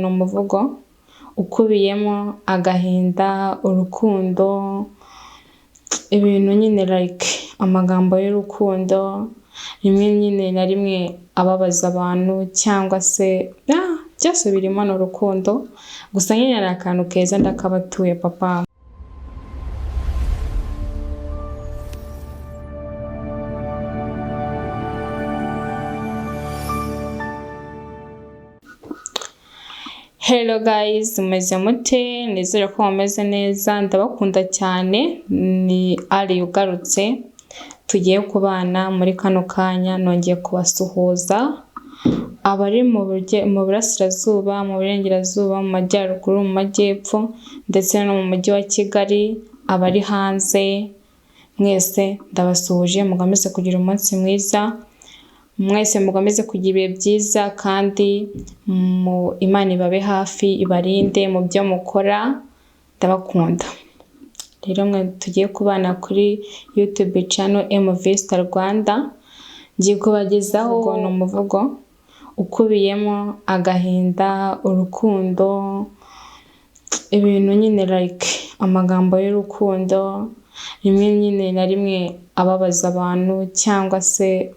Ni umuvugo ukubiyemo agahinda, urukundo, ibintu nyine like amagambo y'urukundo, rimwe nyine na rimwe ababaza abantu cyangwa se byose birimo ni urukundo, gusa nyine ni akantu keza ndakabatuye papa. Hello guys, mumeze mute? Nizere ko mumeze neza, ndabakunda cyane, ni Ali ugarutse, tugiye kubana muri kano kanya, nongeye kubasuhuza, abari mu burasirazuba, mu burengerazuba, mu majyaruguru, mu majyepfo ndetse no mu mujyi wa Kigali, abari hanze, mwese ndabasuhuje, mukomeze kugira umunsi mwiza, mwese mukomeze kugira ibihe byiza kandi Imana ibabe hafi, ibarinde mu byo mukora, ndabakunda. Rero mwe tugiye kubana kuri YouTube channel MV Star Rwanda, ngiye kubagezaho ni umuvugo ukubiyemo agahinda, urukundo, ibintu nyine like amagambo y'urukundo, rimwe nyine na rimwe ababaza abantu cyangwa se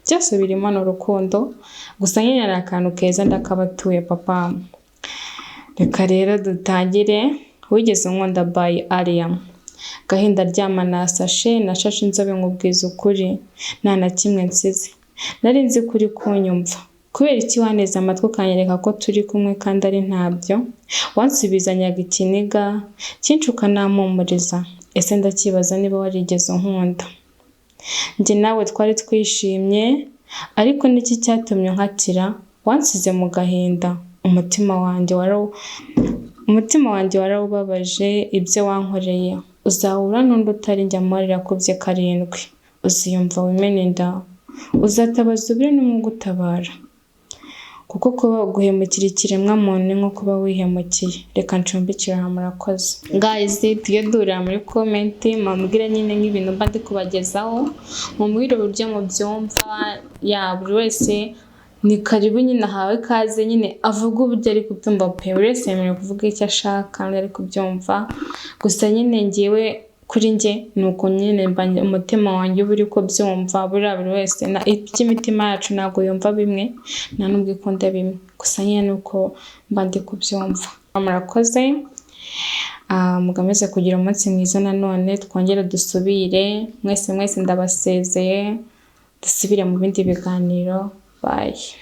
byose birimo ni urukundo, gusa nyine ni akantu keza ndakabatuye papa. Reka rero dutangire, wigeze unkunda by Alliah. Gahinda ryama nasashe, nashashe inzobe nkubwiza ukuri, nta na kimwe nsize. Nari nzi ko uri kunyumva. Kubera iki waneze amatwi ukanyereka ko turi kumwe kandi ari ntabyo? Wansubizanyaga ikiniga, cyinshi ukanampumuriza. Ese ndacyibaza niba warigeze unkunda. Njye nawe twari twishimye, ariko niki cyatumye unkatira? Wansize mu gahinda, umutima wanjye warawubabaje ibyo wankoreye. Uzahura n'undi utari njye amahoro akubye karindwi. Uziyumva wimene inda, uzatabaza ubure n'umwe ugutabara. Kuko kuba guhemukira ikiremwamuntu ni nko kuba wihemukiye. Reka ncumbikire aha, murakoze. Guys, tujye duhurira muri comment, mumbwire nyine nk'ibintu mba ndi kubagezaho, mumbwire uburyo mubyumva, ya buri wese ni karibu nyine ahawe ikaze nyine avuge uburyo ari kubyumva pe, buri wese yemerewe kuvuga icyo ashaka kandi ari kubyumva, gusa nyine ngewe kuri njye ni uko nyine umutima wanjye uba uri kubyumva, buriya buri wese iby'imitima yacu ntabwo yumva bimwe, nta nubwo ikunda bimwe, gusa nyine ni uko mba ndi kubyumva. Murakoze, mukomeze kugira umunsi mwiza nanone, twongere dusubire, mwese mwese ndabasezeye, dusubire mu bindi biganiro, bye.